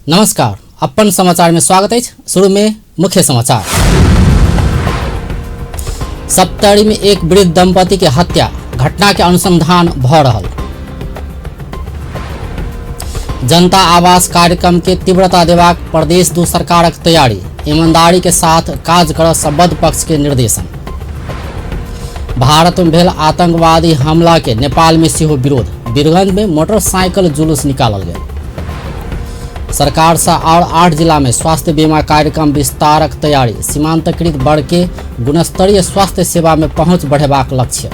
नमस्कार, अपन समाचार में स्वागत अछि। शुरू में मुख्य समाचार। सप्तरी में एक वृद्ध दंपति के हत्या, घटना के अनुसंधान भ रहल। जनता आवास कार्यक्रम के तीव्रता देबाक प्रदेश दू सरकारक तैयारी, ईमानदारी के साथ काज कर संबद्ध पक्ष के निर्देशन। भारत में भेल आतंकवादी हमला के नेपाल में सेहो विरोध, वीरगंज में मोटरसाइकिल जुलूस निकालल गेल। सरकार से और 8 जिला में स्वास्थ्य बीमा कार्यक्रम विस्तारक तैयारी, सीमांतकृत वर्ग के गुणस्तरीय स्वास्थ्य सेवा में पहुंच बढ़ेबाक लक्ष्य।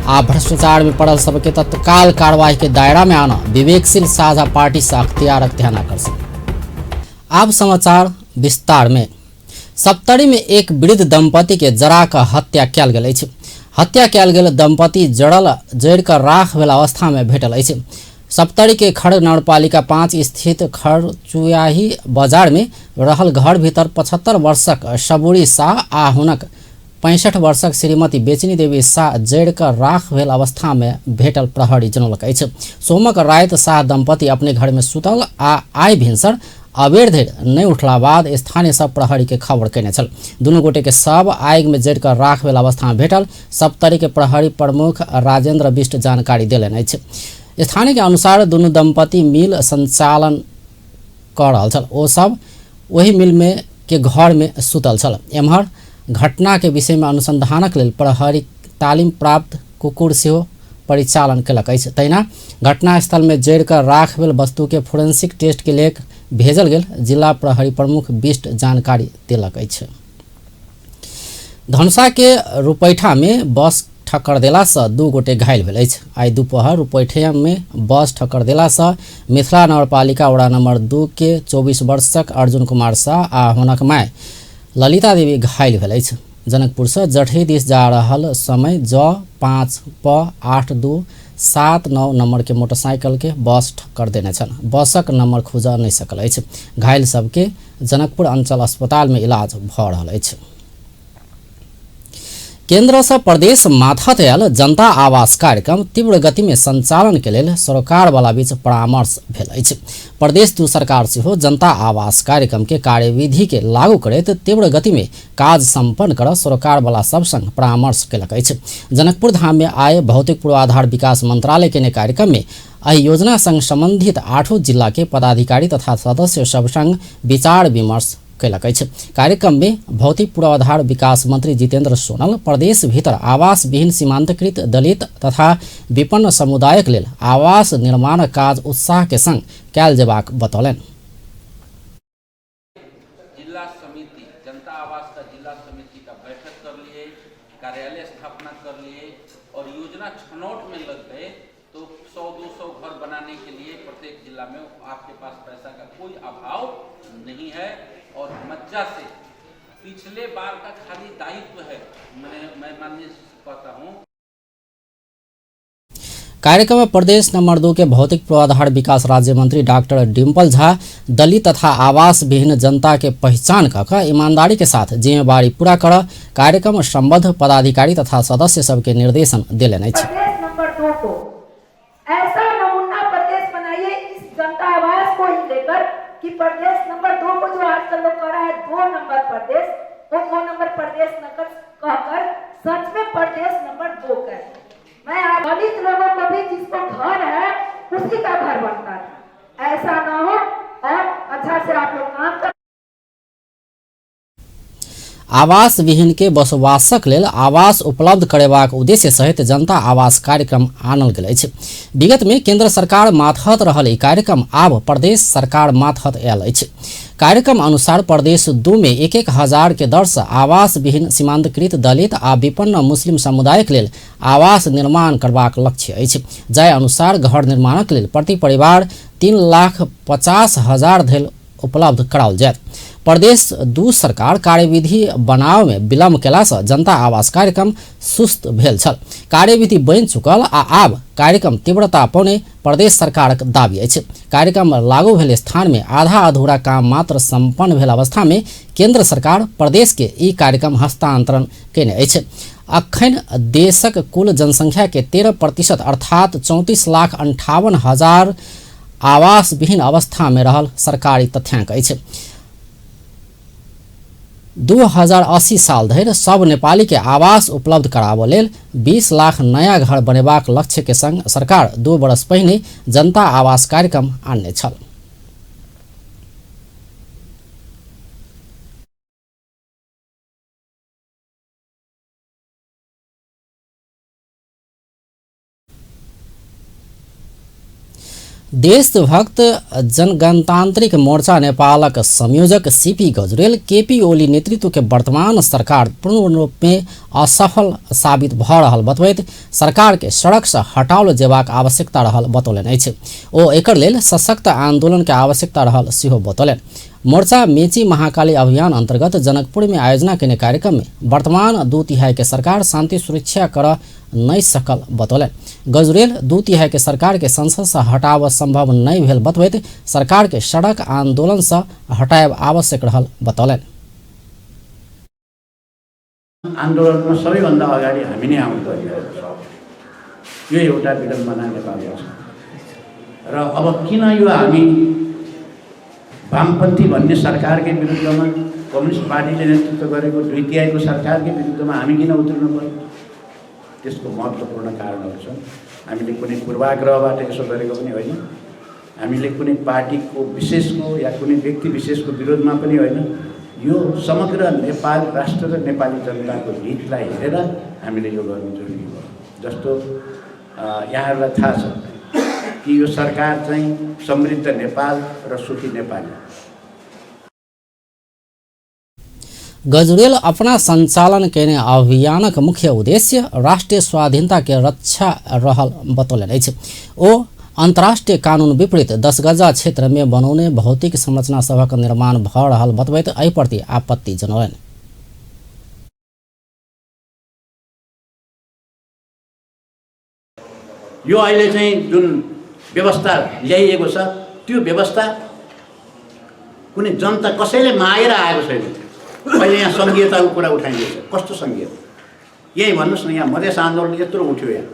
आ भ्रष्टाचार में पड़ल सबके तत्काल कार्रवाई के दायरा में आना, विवेकशील साझा पार्टी से अख्तियारक ध्यान आकर्षण। आब समाचार विस्तार में। सप्तरी में एक वृद्ध दंपति के जरा कऽ हत्या कयल गेल अछि। हत्या कयल गेल दंपति जड़ल जड़ि कऽ राख भेल अवस्था में भेटल अछि। सप्तरी के खड़ नगरपालिका 5 स्थित खड़चुयाही बाजार में रहल घर भीतर 75 वर्षक सबूरी शाह आ हुनक 65 वर्षक श्रीमती बेचनी देवी शाह जड़ि कऽ राख भेल अवस्था में भेटल प्रहरी जनौलक अछि। सोमक राति शाह दंपति अपने घर में सुतल आ आइ भिनसर अबेर धरि नहि उठला बाद स्थानीय सब प्रहरी के खबर कयने छल। दुनू गोटे के शव आगि में जरि कऽ राख भेल अवस्था में भेटल। सप्तरी के प्रहरी प्रमुख राजेंद्र बिष्ट जानकारी देलनि अछि। स्थानीय के अनुसार दुनू दंपति मिल संचालन कऽ रहल छल। ओ सब ओहि मिल में के घर में सुतल छल। एम्हर घटना के विषय में अनुसंधानक लेल प्रहरी तालीम प्राप्त कुकुर सेहो परिचालन केलक अछि। तहिना घटनास्थल में जरि कऽ राख भेल वस्तु के फोरेंसिक टेस्ट के लेल भेजल गेल जिला प्रहरी प्रमुख बिष्ट जानकारी देलक अछि। धनुषा के रुपैठा में बस ठक्कर देला से 2 गोटे घायल भेल अछि। आइ दुपहर रुपैठा में बस ठक्कर देला से मिथिला नगरपालिका वडा नंबर 2 के 24 वर्षक अर्जुन कुमार शाह आ हुनक माय ललिता देवी घायल भेल अछि। जनकपुर से जटही दिस जा रहल समय ज 5 प 8 2 7 9 नंबर के मोटरसाइकिल के बस ठक्कर देने छल। बसक नंबर खुजऽ नहि सकल अछि। घायल सबके जनकपुर अंचल अस्पताल में इलाज भऽ रहल अछि। केंद्र से प्रदेश माथत आयल जनता आवास कार्यक्रम तीव्र गति में संचालन के लेल सरकार वाला बीच परामर्श भेल अछि। प्रदेश दू सरकार सेहो जनता आवास कार्यक्रम के कार्यविधि के लागू करैत तीव्र गति में काज संपन्न कर सरकार वाला सब संग परामर्श केलक अछि। जनकपुर धाम में आए भौतिक पूर्वाधार विकास मंत्रालय के कार्यक्रम में एहि योजना संग संबंधित 8 जिला के पदाधिकारी तथा सदस्य सब संग विचार विमर्श केलक अछि। कार्यक्रम में भौतिक पूर्वाधार विकास मंत्री जितेंद्र सोनल प्रदेश भीतर आवास विहीन सीमांतकृत दलित तथा विपन्न समुदायक लेल आवास निर्माण काज उत्साह के संग कयल जेबाक बतौलनि। जिला समिति जनता आवास का जिला समिति का बैठक कर लिए, कार्यालय स्थापना कर लिए और योजना छनौट में लग गए तो 100-200 घर बनाने के लिए प्रत्येक जिला में आपके पास पैसा का कोई अभाव नहीं है। और मज्जा से पिछले बार का खाली दायित्व है, मैं माननीय कहता हूँ। कार्यक्रम में प्रदेश नंबर 2 के भौतिक पूर्वाधार विकास राज्य मंत्री डॉक्टर डिम्पल झा दलित तथा आवास विहीन जनता के पहचान कऽ ईमानदारी के साथ जिम्मेवारी पूरा कर कार्यक्रम संबद्ध पदाधिकारी तथा सदस्य सबके निर्देशन देलनि अछि। प्रदेश नंबर 2 को ऐसा नमूना प्रदेश बनाइए इस जनता आवास को ही लेकर कि प्रदेश नंबर 2 को जो आजकल लोग कह रहा है 2 नंबर प्रदेश, वो 2 नंबर प्रदेश न कहकर सच में प्रदेश नंबर 2 कहे। मैं दलित लोगों को भी जिसको घर है उसी का घर बनता था, ऐसा ना हो और अच्छा से आप लोग काम कर। आवास विहीन के बसोबासक लेल आवास उपलब्ध करेबाक उद्देश्य सहित जनता आवास कार्यक्रम आनल गेल अछि। विगत में केंद्र सरकार मातहत रहल ई कार्यक्रम आब प्रदेश सरकार मातहत आयल अछि। कार्यक्रम अनुसार प्रदेश 2 में 1-1 हजार के दर से आवास विहीन सीमांतकृत दलित आ विपन्न मुस्लिम समुदायक लेल आवास निर्माण करबाक लक्ष्य अछि। जाहि अनुसार घर निर्माणक लेल प्रति परिवार 3,50,000 धरि उपलब्ध कराओल जायत। प्रदेश 2 सरकार कार्यविधि बनाव में विलम्ब केला से जनता आवास कार्यक्रम सुस्त भेल छल। कार्यविधि बनि चुकल आ आब कार्यक्रम तीव्रता पौने प्रदेश सरकारक दावी अछि। कार्यक्रम लागू भेल स्थान में आधा अधूरा काम मात्र संपन्न भेल अवस्था में केंद्र सरकार प्रदेश के ई कार्यक्रम हस्तांतरण केने अछि। अखन देशक कुल जनसंख्या के 13% अर्थात 34,58,000 आवास विहीन अवस्था में रहल सरकारी तथ्यांक अछि। 2080 साल धरि सब नेपाली के आवास उपलब्ध कराबऽ लेल 20 लाख नया घर बनेबाक लक्ष्य के संग सरकार 2 वर्ष पहिने जनता आवास कार्यक्रम आनने छल। देशभक्त जनगणतान्त्रिक मोर्चा नेपालक संयोजक सीपी गजुरेल केपी ओली नेतृत्व के वर्तमान सरकार पूर्ण रूप में असफल साबित भऽ रहल बतबैत सरकार के सड़क से हटाओल जेबाक आवश्यकता रहल बतौलनि अछि। ओ एकर लेल सशक्त आंदोलन के आवश्यकता रहल सेहो बतौलनि। मोर्चा मेची महाकाली अभियान अंतर्गत जनकपुर में आयोजना केने कार्यक्रम में वर्तमान 2/3 के सरकार शांति सुरक्षा कर नहीं सकल बतौलनि। गजुरेल 2/3 के सरकार के संसद से हटाव संभव नहीं भेल बतबैत सरकार के सड़क आंदोलन से हटायब आवश्यक रहल बतौलनि। आन्दोलनमा सबैभन्दा अगाडि हामी नै आउनु परिरहेको छ। यो एउटा विडम्बना नेपालमा छ र अब किन यो हामी वामपन्थी भन्ने सरकारकै विरुद्धमा, कम्युनिस्ट पार्टीले नेतृत्व गरेको 2/3 सरकारकै विरुद्धमा हामी किन उत्रिनु पर्यो? त्यसको महत्त्वपूर्ण कारणहरू छन्। हामीले कुनै पूर्वाग्रहबाट यसो गरेको पनि होइन, हामीले कुनै पार्टीको विशेषको या कुनै व्यक्ति विशेषको विरोधमा पनि होइन। यो समग्र नेपाल राष्ट्र र नेपाली जनताको हितलाई हेरेर हामीले यो गर्नु जरुरी भयो। जस्तो यहाँहरूलाई थाहा छ कि यो सरकार चाहिँ समृद्ध नेपाल र सुखी नेपाली। गजुरेल अपना संचालन केने अभियानक मुख्य उद्देश्य राष्ट्रिय स्वाधीनता के रक्षा रहल बतौलनि अछि। ओ अंतर्राष्ट्रीय कानून विपरीत 10 गजा क्षेत्र में बनौने भौतिक संरचना सभक निर्माण भऽ रहल बतबैत एहि प्रति आपत्ति जनौलनि। यो अहिले चाहिँ जुन व्यवस्था ल्याइएको छ त्यो व्यवस्था कुनै जनता कसैले मागेर आएको छैन। अहिले यहाँ सङ्घीयताको कुरा उठाइँदैछ, कस्तो सङ्घीयता? यही भन्नुहोस् न, यहाँ मधेस आन्दोलन यत्रो उठ्यो, यहाँ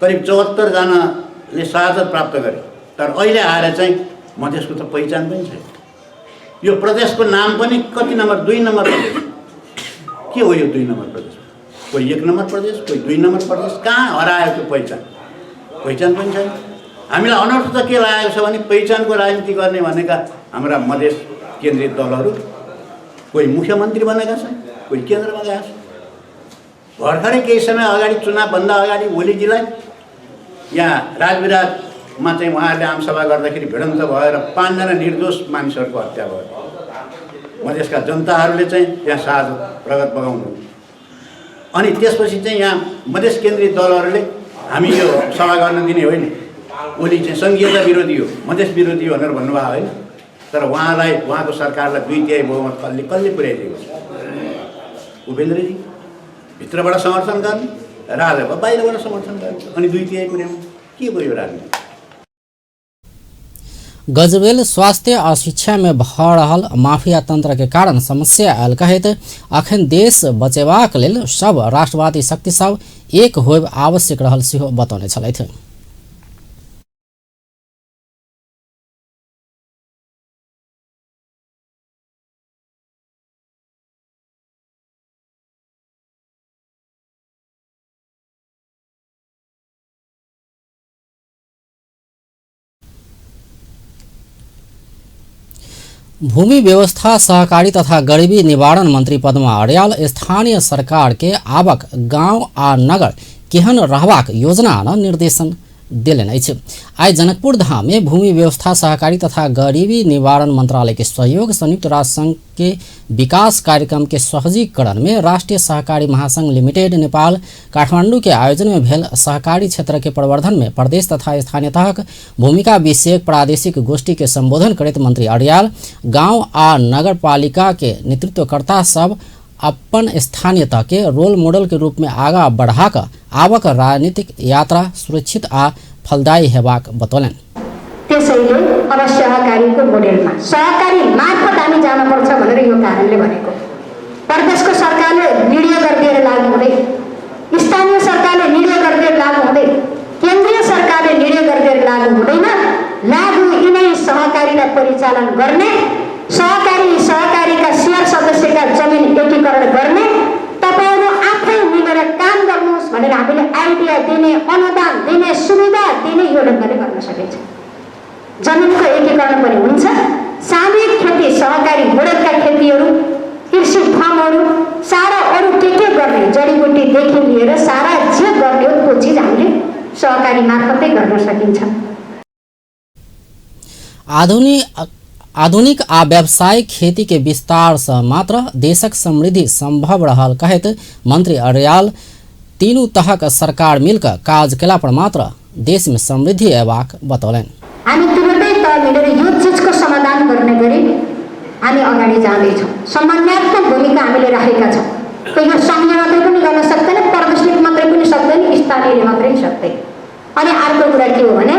करिब 74 जनाले शहादत प्राप्त गरे, तर अहिले आएर चाहिँ मधेसको त पहिचान पनि छैन। यो प्रदेशको नाम पनि कति नम्बर, 2 नम्बर प्रदेश। के हो यो 2 नम्बर प्रदेश? कोही 1 नम्बर प्रदेश, कोही 2 नम्बर प्रदेश, कहाँ हरायो त्यो पहिचान? पहिचान पनि छैन। हामीलाई अनर्थ त के लागेको छ भने पहिचानको राजनीति गर्ने भनेका हाम्रा मधेस केन्द्रित दलहरू कोही मुख्यमन्त्री बनेका छन्, कोही केन्द्रमा गएका छन्। भर्खरै केही समय अगाडि चुनावभन्दा अगाडि ओलीजीलाई यहाँ राजविराजमा चाहिँ उहाँहरूले आमसभा गर्दाखेरि भिडन्त भएर 5 जना निर्दोष मानिसहरूको हत्या भयो। मधेसका जनताहरूले चाहिँ त्यहाँ शहादत रगत बगाउनु। अनि त्यसपछि चाहिँ यहाँ मधेस केन्द्रित दलहरूले हामी यो सभा गर्न दिने होइन, ओली चाहिँ सङ्घीयता विरोधी हो, मधेस विरोधी हो भनेर भन्नुभयो होइन। तर उहाँलाई, उहाँको सरकारलाई 2/3 बहुमत कसले कसले पुर्याइदिएको छ? उपेन्द्रजी भित्रबाट समर्थन गर्ने, राजभा बाहिरबाट समर्थन गर्ने, अनि 2/3 पुर्याउनु, के भयो यो राजनीति? गजुरेल स्वास्थ्य आ शिक्षा में भऽ रहल माफिया तंत्र के कारण समस्या आयल कहैत अखन देश बचेबाक लेल सब राष्ट्रवादी शक्ति सब एक होयब आवश्यक रहल सेहो बतौने छलथि। भूमि व्यवस्था सहकारी तथा गरीबी निवारण मंत्री पद्मा अर्याल स्थानीय सरकार के आवक गांव आ नगर केहन रहबाक योजना आन निर्देशन देलनि अछि। आइ जनकपुर धाम में भूमि व्यवस्था सहकारी तथा गरीबी निवारण मंत्रालय के सहयोग संयुक्त राष्ट्र संघ के विकास कार्यक्रम के सहजीकरण में राष्ट्रीय सहकारी महासंघ लिमिटेड नेपाल काठमांडू के आयोजन में भेल सहकारी क्षेत्र के प्रवर्धन में प्रदेश तथा स्थानीय तहक भूमिका विषयक प्रादेशिक गोष्ठी के संबोधन करैत मंत्री अर्याल गांव आ नगरपालिका के नेतृत्वकर्ता सब अपन स्थानीय तह के रोल मॉडल के रूप में आगा बढ़ाकर आवक राजनीतिक यात्रा सुरक्षित आ फलदायी हेबाक बतौलनि। त्यसैले अब सहकारीको मोडेलमा सहकारी मार्फत हामी जानुपर्छ भनेर यो कारणले भनेको। प्रदेशको सरकारले निर्णय गरिदिएर लागू हुँदैन, स्थानीय सरकारले निर्णय गरिदिएर लागू हुँदैन, केन्द्रीय सरकारले निर्णय गरिदिएर लागू हुँदैन। लागू परिचालन गर्ने, सहकारी सहकारीका सेयर सदस्यका जमिन एकीकरण गर्ने, तपाईँहरू आफै मिलेर काम गर्नुहोस् भनेर हामीले आइडिया दिने, अनुदान दिने, सुविधा दिने यो ढङ्गले गर्न सकिन्छ। जमिनको एकीकरण पनि हुन्छ। सामूहिक खेती, सहकारी मोडलका खेतीहरू, कृषि फर्महरू, सारा अरू के गर्ने, जडीबुटीदेखि लिएर सारा जे गर्ने हो त्यो चिज हामीले सहकारी मार्फतै गर्न सकिन्छ। आधुनिक आ व्यावसायिक खेती के विस्तार सँ मात्र देशक समृद्धि संभव रहल कहैत मंत्री अर्याल तीनू तहक सरकार मिलकर काज केला पर मात्र देश में समृद्धि अयबाक बतौलनि। हामी तिनवटै तह मिलेर यो चिजको समाधान गर्ने गरी हामी अगाडि जाँदैछौँ। समन्वयात्मक भूमिका हामीले राखेका छौँ। त यो सङ्घले मात्रै पनि गर्न सक्दैन, प्रदेशले मात्रै पनि सक्दैन, स्थानीयले मात्रै सक्दैन। अनि अर्को कुरा के हो भने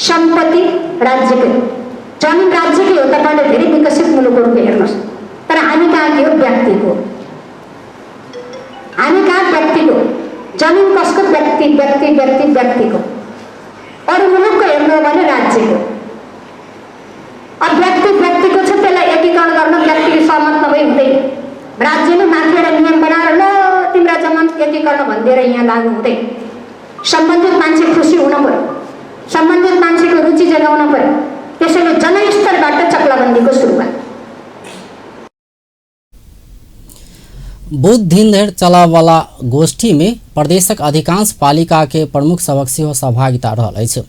सम्पत्ति राज्यकै, जमिन राज्यकै हो। तपाईँले धेरै विकसित मुलुकहरूको हेर्नुहोस्, तर हामी कहाँ के हो? व्यक्तिको। हामी कहाँ व्यक्तिको जमिन, कसको? व्यक्ति व्यक्ति व्यक्ति व्यक्तिको। अरू मुलुकको हेर्नु हो भने राज्यको। अब व्यक्ति व्यक्तिको छ, त्यसलाई एकीकरण गर्न व्यक्तिले सहमत नभई हुँदैन। राज्यले माथिबाट नियम बनाएर ल तिम्रा जमिन एकीकरण भनिदिएर यहाँ लागु हुँदैन। सम्बन्धित मान्छे खुसी हुन पर्यो, सम्बन्धित मान्छेको रुचि जगाउन पर्यो। त्यसैले जनस्तरबाट चक्लाबन्दीको सुरुवात। बुध दिन धरि चलयवला गोष्ठी में प्रदेशक अधिकांश पालिका के प्रमुख सभक सेहो सहभागिता रहल अछि।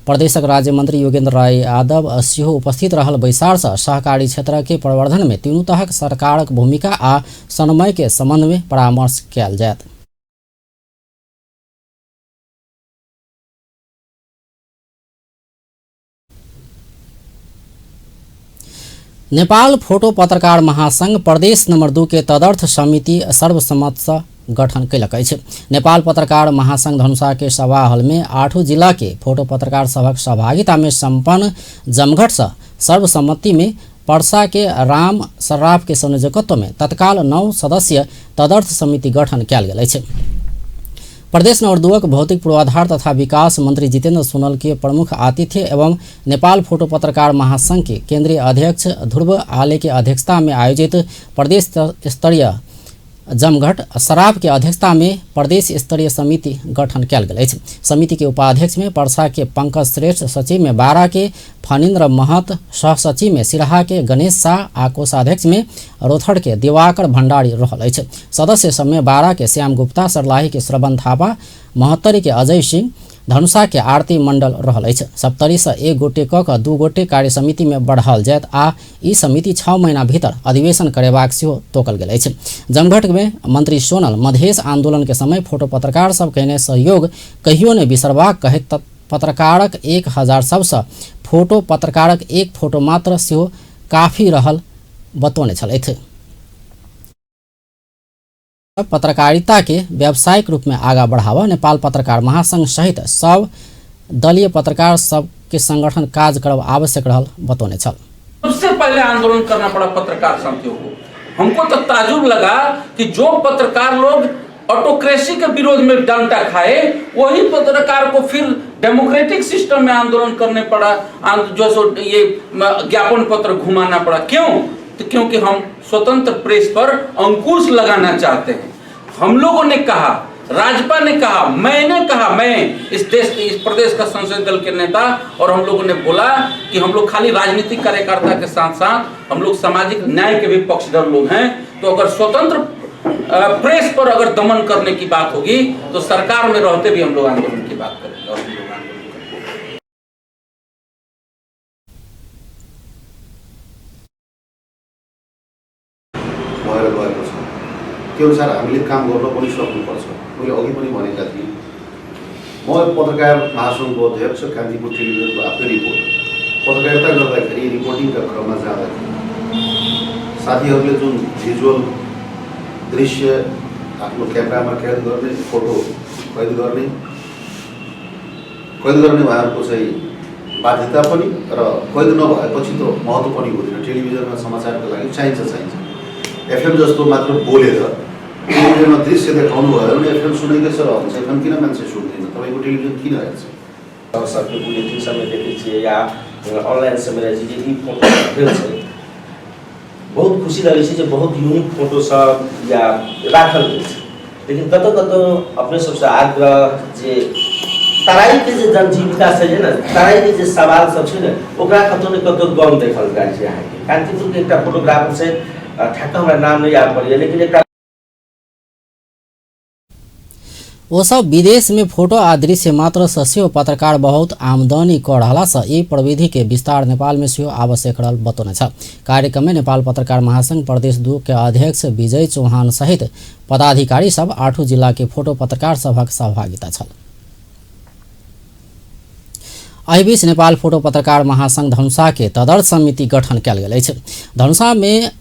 प्रदेशक राज्य मंत्री योगेंद्र राय यादव सेहो उपस्थित रहल बैसार सँ सहकारी क्षेत्र के प्रवर्धन में तीनू तहक सरकारक भूमिका आ समन्वय के संबंध में परामर्श कयल जायत। नेपाल फोटो पत्रकार महासंघ प्रदेश नंबर 2 के तदर्थ समिति सर्वसम्मत सँ गठन कयलक अछि। नेपाल पत्रकार महासंघ धनुषा के सभा हल में 8 जिला के फोटो पत्रकार सभक सहभागिता में संपन्न जमघट सँ सर्वसम्मति में पर्सा के राम सर्राफ के संयोजकत्व में तत्काल 9 सदस्य तदर्थ समिति गठन कयल गेल अछि। प्रदेश नंबर 2 के भौतिक पूर्वाधार तथा विकास मंत्री जितेंद्र सोनल के प्रमुख आतिथ्य एवं नेपाल फोटो पत्रकार महासंघ के केंद्रीय अध्यक्ष ध्रुव आले के अध्यक्षता में आयोजित प्रदेश स्तरीय जमघट सराफ के अध्यक्षता में प्रदेश स्तरीय समिति गठन कयल गेल अछि। समिति के उपाध्यक्ष में पर्सा के पंकज श्रेष्ठ, सचिव में बारा के फणीन्द्र महत, सहसचिव में सिरहा के गणेश शाह आ कोषाध्यक्ष में रोथड़ के दिवाकर भंडारी रहल अछि। सदस्य सब में बारा के श्याम गुप्ता, सर्लाही के श्रवण थापा, महोत्तरी के अजय सिंह, धनुषा के आरती मंडल रहल अछि। सप्तरी से 1 गोटे क क 2 गोटे कार्य समिति में बढ़ाओल जायत आ ई समिति 6 महीना भीतर अधिवेशन करेबाक सेहो तोकल गेल अछि। जमघट में मंत्री सोनल मधेश आंदोलन के समय फोटो पत्रकार सब कयने सहयोग कहियो नहि बिसरबाक कहैत पत्रकारक 1000 सबसँ फोटो पत्रकारक 1 फोटो मात्र सेहो काफी रहल बतौने छलथि। पत्रकारिता के व्यावसायिक रूप में आगा बढ़ावा नेपाल पत्रकार महासंघ सहित सब दलीय पत्रकार सब के संगठन काज करब आवश्यक रहल बतौने छल। सबसे पहले आंदोलन करना पड़ा पत्रकार साथियों को। हमको तो ताजुब लगा कि जो पत्रकार लोग ऑटोक्रेसी के विरोध में डंडा खाए, वही पत्रकार को फिर डेमोक्रेटिक सिस्टम में आंदोलन करने पड़ा, जो सो ये ज्ञापन पत्र घुमाना पड़ा। क्यों? तो क्योंकि हम स्वतंत्र प्रेस पर अंकुश लगाना चाहते हैं। हम लोगों ने कहा, राजपा ने कहा, मैंने कहा, मैं इस देश इस प्रदेश का संसदीय दल के नेता, और हम लोगों ने बोला कि हम लोग खाली राजनीतिक कार्यकर्ता के साथ साथ हम लोग सामाजिक न्याय के भी पक्षधर लोग हैं। तो अगर स्वतंत्र प्रेस पर अगर दमन करने की बात होगी तो सरकार में रहते भी हम लोग आंदोलन की बात करेंगे और हम लोग आंदोलन करेंगे। भएर गएको छ, त्यो अनुसार हामीले काम गर्न पनि सक्नुपर्छ। मैले अघि पनि भनेका थिएँ, म पत्रकार महासङ्घको अध्यक्ष, कान्तिपुर टेलिभिजनको आफै रिपोर्ट पत्रकारिता गर्दाखेरि रिपोर्टिङका क्रममा जाँदाखेरि साथीहरूले जुन भिजुअल दृश्य आफ्नो क्यामेरामा कैद गर्ने, फोटो कैद गर्ने उहाँहरूको चाहिँ बाध्यता पनि र कैद नभएपछि त महत्त्व पनि हुँदैन। टेलिभिजनमा समाचारको लागि चाहिन्छ चाहिन्छ। एफएम जस्तो मात्र बोलेर टेलिभिजनमा दृश्य देखाउनु भयो भने एफएम सुनेकै छ हुन्छ। एफएम किन मान्छे सुन्दैन? तपाईँको टेलिभिजन किन हेर्छ? सबके बुलेटिन सबमे देखै छियै या ऑनलाइन से मिलै छै जे ई फोटो भेल छै। बहुत खुशी लगै छै जे बहुत यूनिक फोटो सब या राखल गेल छै, लेकिन कतौ कतौ अपने सबसँ आग्रह जे तराईके जे जनजीविका छै ने, तराईके जे सवाल सब छै ने, ओकरा कतौ ने कतौ गम देखल जाइ छै। अहाँके कान्तिपुरके एकटा फोटोग्राफर छै, ठ्याक्क हमरा नाम नहि याद पड़ैए, लेकिन एकटा ओ सब विदेश में फोटो आ दृश्य मात्र से सेहो पत्रकार बहुत आमदनी कऽ रहला से ई प्रविधि के विस्तार नेपाल में सेहो आवश्यक रहल बतौने छल। कार्यक्रम में नेपाल पत्रकार महासंघ प्रदेश 2 के अध्यक्ष विजय चौहान सहित पदाधिकारी सब 8 जिला के फोटो पत्रकार सभक सहभागिता छल। एहि बीच नेपाल फोटो पत्रकार महासंघ धनुषा के तदर्थ समिति गठन कयल गेल अछि। धनुषा में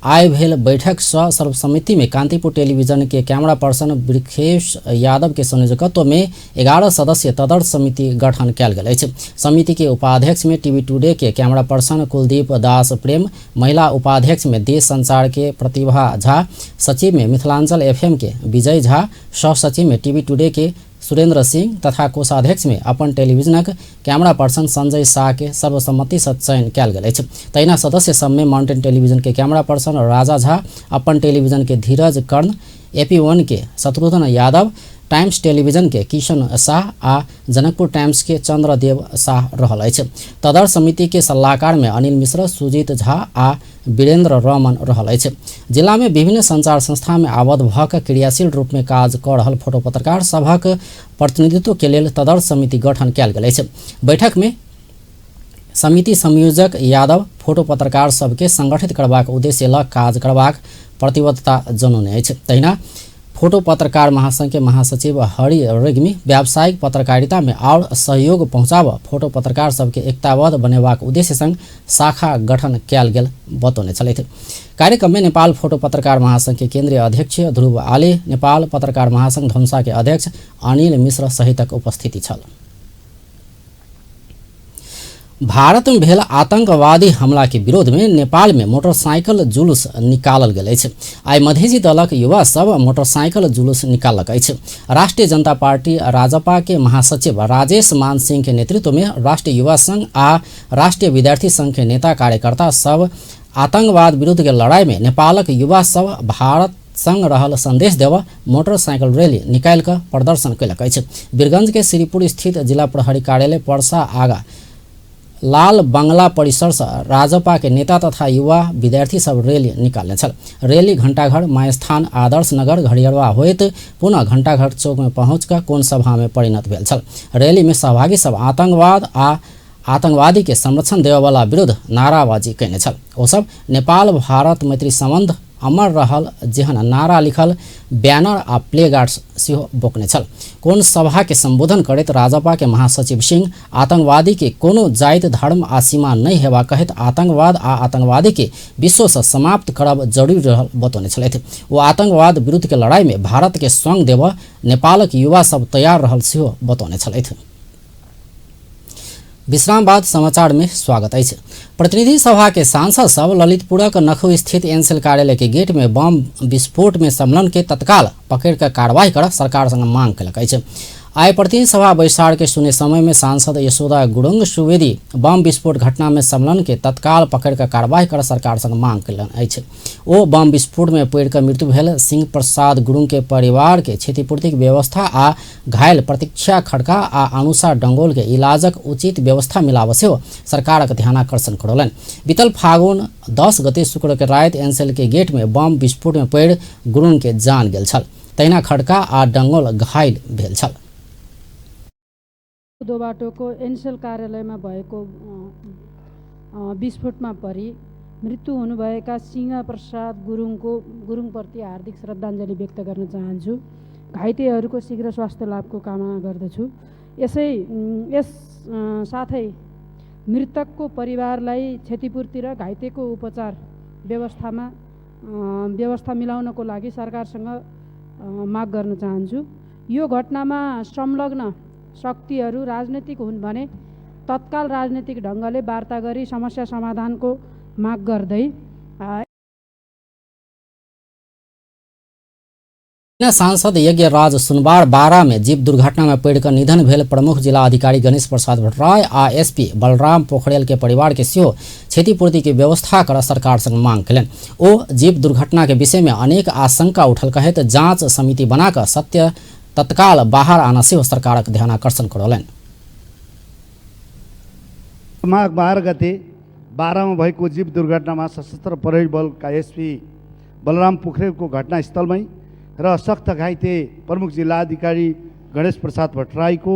आइ भेल बैठक सँ सर्वसम्मति में कांतिपुर टेलीविजन के कैमरा पर्सन वृक्षेश यादव के संयोजकत्व में 11 सदस्य तदर्थ समिति गठन कयल गेल अछि। समिति के उपाध्यक्ष में टीवी टुडे के कैमरा पर्सन कुलदीप दास प्रेम, महिला उपाध्यक्ष में देश संचार के प्रतिभा झा, सचिव में मिथिलांचल एफएम के विजय झा, सह सचिव में टीवी टुडे के सुरेंद्र सिंह तथा कोषाध्यक्ष में अपन टेलीविजनक कैमरा पर्सन संजय शाह के सर्वसम्मति से चयन कयल गेल अछि। तहिना सदस्य सब में माउंटेन टेलीविजन के कैमरा पर्सन राजा झा, अपन टेलीविजन के धीरज कर्ण, AP1 के शत्रुघ्न यादव, टाइम्स टेलीविजन के किशन शाह आ जनकपुर टाइम्स के चंद्रदेव शाह रहल अछि। तदर्थ समिति के सलाहकार में अनिल मिश्र, सुजीत झा आ वीरेंद्र रमन रहल अछि। जिला में विभिन्न संचार संस्था में आबद्ध भऽ कऽ क्रियाशील रूप में काज कऽ रहल फोटो पत्रकार सभक प्रतिनिधित्व के लेल तदर्थ समिति गठन कयल गेल अछि। बैठक में समिति संयोजक यादव फोटो पत्रकार सबके संगठित करबाक उद्देश्य लऽ काज करबाक प्रतिबद्धता जनौने अछि। तहिना फोटो पत्रकार महासंघ के महासचिव हरि रेग्मी व्यावसायिक पत्रकारिता में और सहयोग पहुंचाब फोटो पत्रकार सबके एकताबद्ध बनेबाक उद्देश्य संग शाखा गठन कयल गेल बतौने छलथि। कार्यक्रम में नेपाल फोटो पत्रकार महासंघ के केंद्रीय अध्यक्ष ध्रुव आले, नेपाल पत्रकार महासंघ धनुषा के अध्यक्ष अनिल मिश्र सहितक उपस्थिति छल। भारत में भेल आतंकवादी हमला के विरोध में नेपाल में मोटरसाइकिल जुलूस निकालल गेल अछि। आइ मधेसी दलक युवा सब मोटरसाइकिल जुलूस निकाललक अछि। राष्ट्रीय जनता पार्टी राजपा के महासचिव राजेश मान सिंह के नेतृत्व में राष्ट्रीय युवा संघ आ राष्ट्रीय विद्यार्थी संघ के नेता कार्यकर्ता सब आतंकवाद विरुद्ध के लड़ाई में नेपालक युवा सब भारत संग रहल संदेश देव मोटरसाइकिल रैली निकालि कऽ प्रदर्शन कयलक अछि। वीरगंज के श्रीपुर स्थित जिला प्रहरी कार्यालय परसा आगा लाल बंगला परिसर से राजपा के नेता तथा युवा विद्यार्थी सब रैली निकालने छल। रैली घंटाघर, मायस्थान, आदर्श नगर, घड़ियरवा होइत पुनः घंटाघर चौक में पहुँच कऽ कोन सभा में परिणत भेल छल। रैली में सहभागी सब आतंकवाद आ आतंकवादी के संरक्षण देववाला विरुद्ध नाराबाजी कयने छल। ओ सब नेपाल भारत मैत्री संबंध अमर रहल जेहन नारा लिखल बैनर आ प्ले कार्ड सेहो बोकने छल। कोन सभा के संबोधन करैत राजपा के महासचिव सिंह आतंकवादी के कोनो जाति धर्म आ सीमा नहि हेबा कहैत आतंकवाद आ आतंकवादी के विश्व से समाप्त करब जरूरी रहल बतौने छलथि। ओ आतंकवाद विरुद्ध के लड़ाई में भारत के संग देबऽ नेपालक युवा सब तैयार रहल सेहो बतौने छलथि। विश्राम बाद समाचार में स्वागत अछि। प्रतिनिधि सभा के सांसद सब ललितपुरक नखु स्थित एनसेल कार्यालय के गेट में बम विस्फोट में संलग्न के तत्काल पकड़ कर कार्रवाई कर सरकार संग मांग कयलक अछि। आइ प्रतिनिधि सभा बैसार के शून्य समय में सांसद यशोदा गुरुंग सुवेदी बम विस्फोट घटना में संलग्न के तत्काल पकड़ कर कार्रवाई कर सरकार संग मांग कयलनि अछि। ओ बम विस्फोट में पड़ि कऽ मृत्यु भेल सिंह प्रसाद गुरुंग के परिवार के क्षतिपूर्तिक व्यवस्था आ घायल प्रतीक्षा खड़का आ अनुषा डंगोल के इलाजक उचित व्यवस्था मिलाब सेहो सरकारक ध्यानाकर्षण करौलनि। बीतल फागुन 10 गते शुक्र के राति एनसेल के गेट में बम विस्फोट में पड़ि गुरुंग के जान गेल छल। तहिना खड़का आ डंगोल घायल भेल छल। दोबाटोको एनसेल कार्यालयमा भएको विस्फोटमा परी मृत्यु हुनुभएका सिंह प्रसाद गुरुङप्रति हार्दिक श्रद्धाञ्जली व्यक्त गर्न चाहन्छु। घाइतेहरूको शीघ्र स्वास्थ्य लाभको कामना गर्दछु। यस साथै मृतकको परिवारलाई क्षतिपूर्ति र घाइतेको उपचार व्यवस्था मिलाउनको लागि सरकारसँग माग गर्न चाहन्छु। यो घटनामा संलग्न शक्तिहरू राजनैतिक हुन् भने तत्काल राजनैतिक ढङ्गले वार्ता गरी समस्या समाधानको माग गर्दै सांसद यज्ञराज सुनवार 12 में जीप दुर्घटना में पड़िकऽ निधन भेल प्रमुख जिला अधिकारी गणेश प्रसाद भट्टराय आ एसपी बलराम पोखरेल के परिवार के सेहो क्षतिपूर्ति के व्यवस्था कर सरकार संग मांग कयलनि। ओ जीप दुर्घटना के विषय में अनेक आशंका उठल कहैत जांच समिति बनाकऽ सत्य तत्काल बाहर आना सेहो सरकारक ध्यानाकर्षण करौलनि। माघ 12 गते 12 मा भएको जीप दुर्घटनामा सशस्त्र प्रहरी बलका एसपी बलराम पोखरेलको घटनास्थलमै र सख्त घाइते प्रमुख जिल्ला अधिकारी गणेश प्रसाद भट्टराईको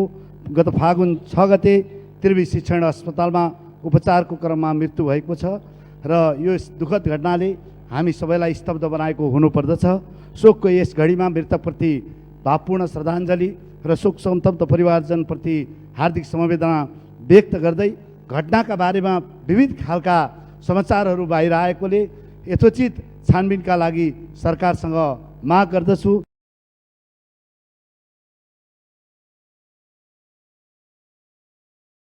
गत फागुन 6 गते त्रिवी शिक्षण अस्पतालमा उपचारको क्रममा मृत्यु भएको छ र यो दुःखद घटनाले हामी सबैलाई स्तब्ध बनाएको हुनुपर्दछ। शोकको यस घडीमा मृतकप्रति भावपूर्ण श्रद्धाञ्जली र शोक सन्तप्त परिवारजनप्रति हार्दिक समवेदना व्यक्त गर्दै घटनाका बारेमा विविध खालका समाचारहरू बाहिर आएकोले यथोचित छानबिनका लागि सरकारसँग माग गर्दछु।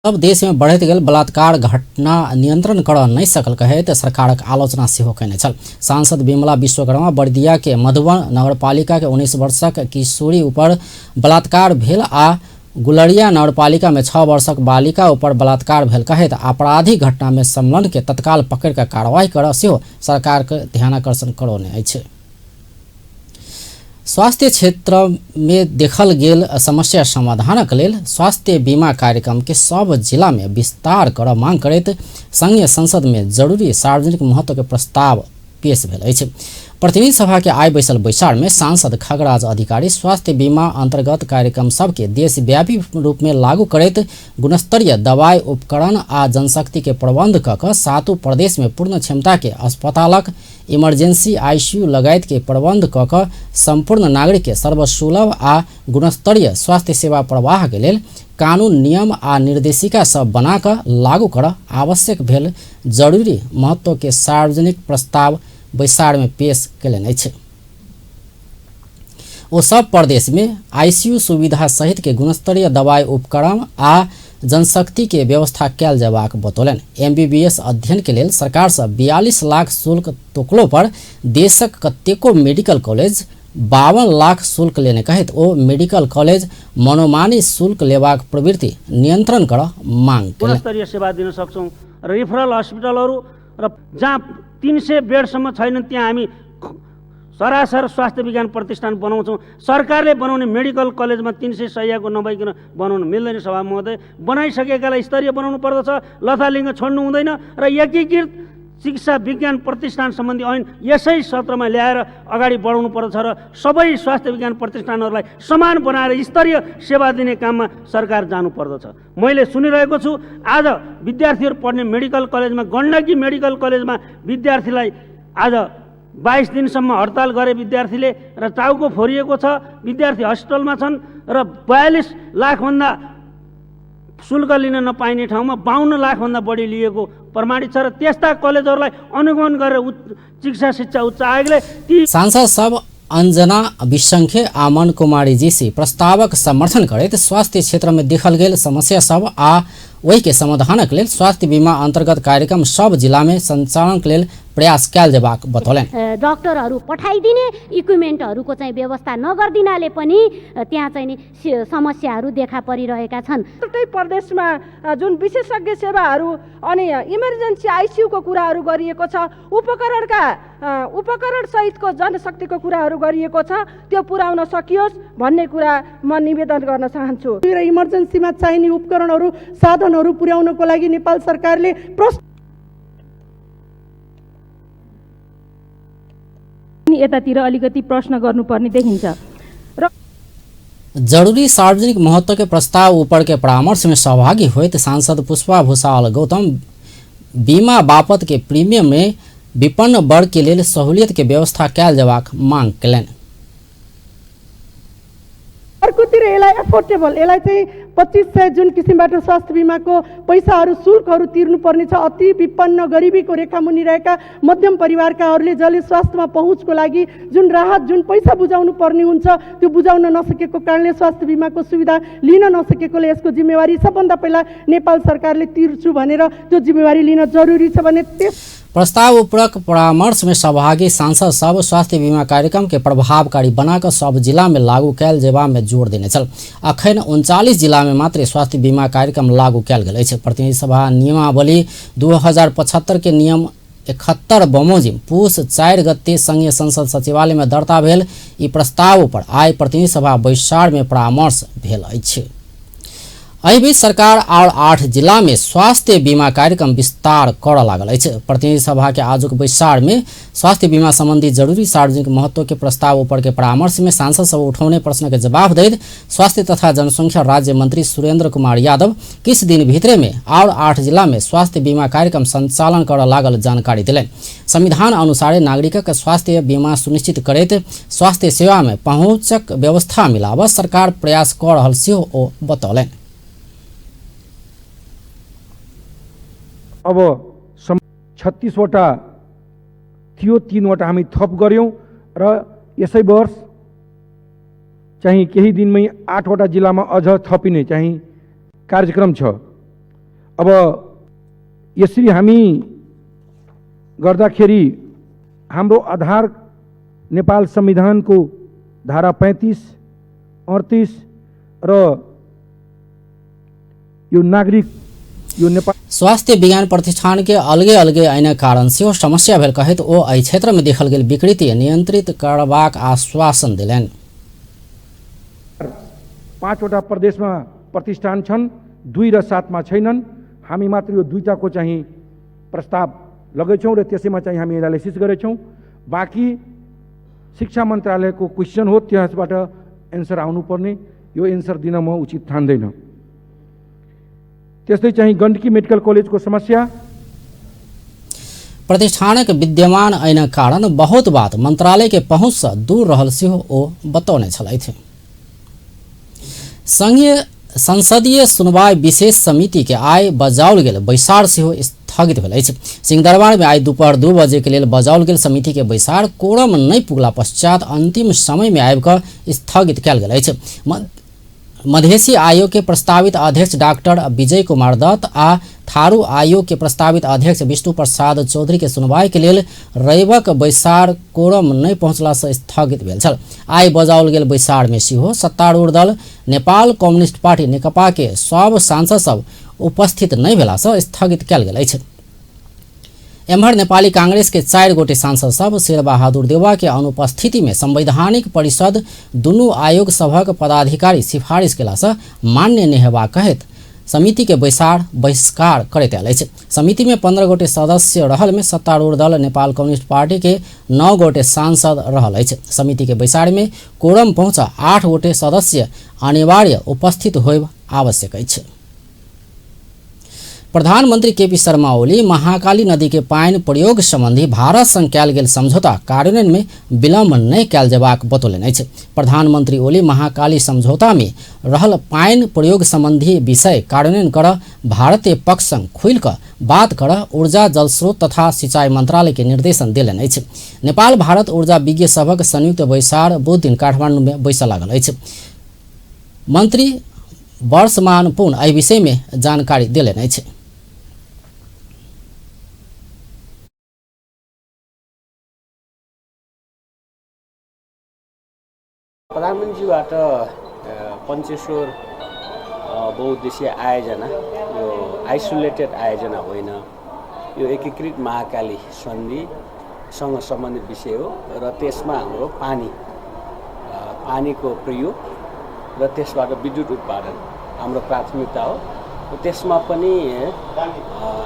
सब देश में बढ़ैत गेल बलात्कार घटना नियंत्रण कर नहीं सकल कहैत सरकारक आलोचना सेहो कयने छल। सांसद विमला विश्वकर्मा बर्दिया के मधुबन नगरपालिका के 19 वर्षक किशोरी ऊपर बलात्कार भेल आ गुलरिया नगरपालिका में 6 वर्षक बालिका ऊपर बलात्कार भेल कहैत आपराधिक घटना में संलग्न के तत्काल पकड़ के कार्रवाई कर सेहो सरकार के ध्यानाकर्षण करौने अछि। स्वास्थ्य क्षेत्र में देखल गेल समस्या समाधानक लेल स्वास्थ्य बीमा कार्यक्रम के सब जिला में विस्तार कर मांग करैत संघीय संसद में जरूरी सार्वजनिक महत्व के प्रस्ताव पेश भेल अछि। प्रतिनिधि सभा के आइ बैसल बैसार में सांसद खगराज अधिकारी स्वास्थ्य बीमा अंतर्गत कार्यक्रम सबके देशव्यापी रूप में लागू करैत गुणस्तरीय दवाई उपकरण आ जनशक्ति के प्रबंध क कऽ सातों प्रदेश में पूर्ण क्षमता के अस्पतालक इमरजेंसी आईसीयू लगायत के प्रबंध क कऽ संपूर्ण नागरिक के सर्वसुलभ आ गुणस्तरीय स्वास्थ्य सेवा प्रवाह के लेल कानून नियम आ निर्देशिका सब बना कऽ लागू कर आवश्यक भेल जरूरी महत्व के सार्वजनिक प्रस्ताव बैसार में पेश कयलनि अछि। ओ सब प्रदेश में आईसीयू सुविधा सहित के गुणस्तरीय दवाई उपकरण आ जनशक्ति के व्यवस्था कयल जयबाक बतौलनि। एमबीबीएस अध्ययन के लेल सरकार से 42 लाख शुल्क तोकलो पर देशक कतेको मेडिकल कॉलेज 52 लाख शुल्क लेने कहैत ओ मेडिकल कॉलेज मनोमानी शुल्क लेबाक प्रवृत्ति नियंत्रण कर मांग कयलनि। गुणस्तरीय सेवा दिन सक्छौँ र रिफरल हस्पिटलहरू र जहाँ 300 बेडसम्म छैनन् त्यहाँ हामी सरासर स्वास्थ्य विज्ञान प्रतिष्ठान बनाउँछौँ। सरकारले बनाउने मेडिकल कलेजमा 300 शय्याको नभइकन बनाउन मिल्दैन सभा महोदय। बनाइसकेकालाई स्तरीय बनाउनु पर्दछ, लथालिङ्ग छोड्नु हुँदैन र एकीकृत चिकित्सा विज्ञान प्रतिष्ठान सम्बन्धी ऐन यसै सत्रमा ल्याएर अगाडि बढाउनु पर्दछ र सबै स्वास्थ्य विज्ञान प्रतिष्ठानहरूलाई समान बनाएर स्तरीय सेवा दिने काममा सरकार जानु पर्दछ। मैले सुनिरहेको छु आज विद्यार्थीहरू पढ्ने मेडिकल कलेजमा, गण्डकी मेडिकल कलेजमा विद्यार्थीलाई आज 22 दिनसम्म हडताल गरे विद्यार्थीले र टाउको फोरिएको छ, विद्यार्थी हस्पिटलमा छन् र 42 लाखभन्दा शुल्क लिन नपाइने ठाउँमा 52 लाखभन्दा बढी लिएको प्रमाणित छ र त्यस्ता कलेजहरूलाई अनुगमन गरेर चिकित्सा शिक्षा उच्च आयोगले ती सांसद सब अंजना विसंख्य आमन कुमारी जीसी प्रस्तावक समर्थन करैत स्वास्थ्य क्षेत्र में देखल गेल समस्या सब आ ओहि के समाधानक लेल स्वास्थ्य बीमा अंतर्गत कार्यक्रम सब जिला में संचालन के लेल प्रयास कयल जेबाक बतौलनि। डाक्टरहरू पठाइदिने इक्विपमेन्टहरूको चाहिँ व्यवस्था नगर्दिनाले पनि त्यहाँ चाहिँ नि समस्याहरू देखा परिरहेका छन्। दुईटै प्रदेशमा जुन विशेषज्ञ सेवाहरू अनि इमर्जेन्सी आइसियूको कुराहरू गरिएको छ, उपकरण सहितको जनशक्तिको कुराहरू गरिएको छ, त्यो पुर्याउन सकियोस् भन्ने कुरा म निवेदन गर्न चाहन्छु। र इमर्जेन्सीमा चाहिने उपकरणहरू साधनहरू पुर्याउनको लागि नेपाल सरकारले यतातिर अलिकति प्रश्न गर्नुपर्ने देखिन्छ। र जरूरी सार्वजनिक महत्व के प्रस्ताव ऊपर के परामर्श में सहभागी होइत सांसद पुष्पा भूषाल गौतम बीमा बापत के प्रीमियम में विपन्न वर्ग के लेल सहूलियत के व्यवस्था कयल जेबाक मांग कयलनि। अर्कोतिर यसलाई एफोर्डेबल, यसलाई चाहिँ 2500 जुन किसिमबाट स्वास्थ्य बिमाको पैसाहरू शुल्कहरू तिर्नुपर्ने छ, अति विपन्न गरिबीको रेखा मुनि रहेका मध्यम परिवारकाहरूले जसले स्वास्थ्यमा पहुँचको लागि जुन राहत जुन पैसा बुझाउनु पर्ने हुन्छ त्यो बुझाउन नसकेको कारणले स्वास्थ्य बिमाको सुविधा लिन नसकेकोले यसको जिम्मेवारी सबभन्दा पहिला नेपाल सरकारले तिर्छु भनेर त्यो जिम्मेवारी लिन जरुरी छ भने त्यस प्रस्ताव उपरक परामर्श में सहभागी सांसद सब स्वास्थ्य बीमा कार्यक्रम के प्रभावकारी बनाकर सब जिला में लागू कयल जेबा में जोर देने छल। अखन 39 जिला में मात्र स्वास्थ्य बीमा कार्यक्रम लागू कयल गेल अछि। प्रतिनिधि सभा नियमावली 2075 के नियम 71 बमोजिम पुस 4 गते संघीय संसद सचिवालय में दर्ता भेल ई प्रस्ताव पर आइ प्रतिनिधि सभा बैसार में परामर्श भेल अछि। एहि बीच सरकार और 8 जिला में स्वास्थ्य बीमा कार्यक्रम विस्तार करऽ लागल अछि। प्रतिनिधि सभा के आजुक बैसार में स्वास्थ्य बीमा संबंधी जरूरी सार्वजनिक महत्व के प्रस्ताव ऊपर के परामर्श में सांसद सब उठौने प्रश्न के जवाब दैत स्वास्थ्य तथा जनसंख्या राज्य मंत्री सुरेंद्र कुमार यादव किछु दिन भीतरे में और 8 जिला में स्वास्थ्य बीमा कार्यक्रम संचालन करऽ लागल जानकारी देलनि। संविधान अनुसार नागरिकक स्वास्थ्य बीमा सुनिश्चित करैत स्वास्थ्य सेवा में पहुँचक व्यवस्था मिलाबऽ सरकार प्रयास कऽ रहल सेहो ओ बतौलनि। अब 36 वटा थियो, 3 वटा हामी थप गर्यौं र यसै वर्ष चाहिँ केही दिनमै 8 वटा जिल्लामा अझ थपिने चाहिँ कार्यक्रम छ। अब यसरी हामी गर्दाखेरि हाम्रो आधार नेपाल संविधानको धारा 35, 38 र यो नागरिक यो नेपाल स्वास्थ्य विज्ञान प्रतिष्ठान के अलगे अलगे ऐना कारण सेहो समस्या भेल कहैत ओ एहि क्षेत्र में देखल गेल विकृति नियंत्रित करबाक आश्वासन देलनि। 5 वटा प्रदेशमा प्रतिष्ठान छन्, 2 र 7 मा छैनन्। हामी मात्र यो दुईटाको चाहिँ प्रस्ताव लगेछौँ र त्यसैमा चाहिँ हामी एनालिसिस गरेछौँ। बाँकी शिक्षा मन्त्रालयको क्वेसन हो, त्यसबाट एन्सर आउनुपर्ने, यो एन्सर दिन म उचित ठान्दैन। त्यस्तै चाहिँ गण्डकी मेडिकल कलेजको समस्या। प्रतिष्ठानक विद्यमान ऐना कारण बहुत बात मंत्रालय के पहुंच से दूर रहल सेहो ओ बतौने छलथि। संघीय संसदीय सुनवाई विशेष समिति के आइ बजाओल गेल बैसार सेहो स्थगित भेल अछि। सिंहदरबार में आइ दोपहर 2 बजे के लेल बजाओल गेल समिति के बैसार कोरम नहि पुगला पश्चात अंतिम समय में आबि कऽ स्थगित कयल गेल अछि। मधेसी आयोग के प्रस्तावित अध्यक्ष डॉक्टर विजय कुमार दत्त आ थारू आयोग के प्रस्तावित अध्यक्ष विष्णु प्रसाद चौधरी के सुनवाई के लेल रविक बैसार कोरम नहि पहुँचला से स्थगित भेल छल। आइ बजाओल गेल बैसार में सेहो सत्तारूढ़ दल नेपाल कम्युनिस्ट पार्टी नेकपा के सब सांसद सब उपस्थित नहि भेला से स्थगित कयल गेल अछि। एम्हर नेपाली कांग्रेस के 4 गोटे सांसद सब शेरबहादुर देउवा के अनुपस्थिति में संवैधानिक परिषद दुनू आयोग सभक पदाधिकारी सिफारिश केला से मान्य नहि हेबाक कहैत समिति के बैसार बहिष्कार करैत आयल अछि। समिति में 15 गोटे सदस्य रहल में सत्तारूढ़ दल नेपाल कम्युनिस्ट पार्टी के 9 गोटे सांसद रहल अछि। समिति के बैसार में कोरम पहुँचा 8 गोटे सदस्य अनिवार्य उपस्थित होयब आवश्यक अछि। प्रधानमंत्री केपी शर्मा ओली महाकाली नदी के पानि प्रयोग संबंधी भारत संग कयल गेल समझौता कार्यान्वयन में विलम्ब नहि कयल जेबाक बतौलनि अछि। प्रधानमंत्री ओली महाकाली समझौता में रहल पानि प्रयोग संबंधी विषय कार्यान्वयन कर भारतीय पक्ष संग खुलि कऽ बात कर ऊर्जा जलस्रोत तथा सिंचाई मंत्रालय के निर्देशन देलनि अछि। नेपाल भारत ऊर्जा विज्ञ सभक संयुक्त बैसार बुध दिन काठमांडू में बैसऽ लागल अछि। मंत्री वर्षमान पुन एहि विषय में जानकारी देलनि अछि। प्रधानमन्त्रीबाट पञ्चेश्वर बहुउद्देशीय आयोजना यो आइसोलेटेड आयोजना होइन, यो एकीकृत महाकाली सन्धिसँग सम्बन्धित विषय हो र त्यसमा हाम्रो पानीको प्रयोग र त्यसबाट विद्युत उत्पादन हाम्रो प्राथमिकता हो। त्यसमा पनि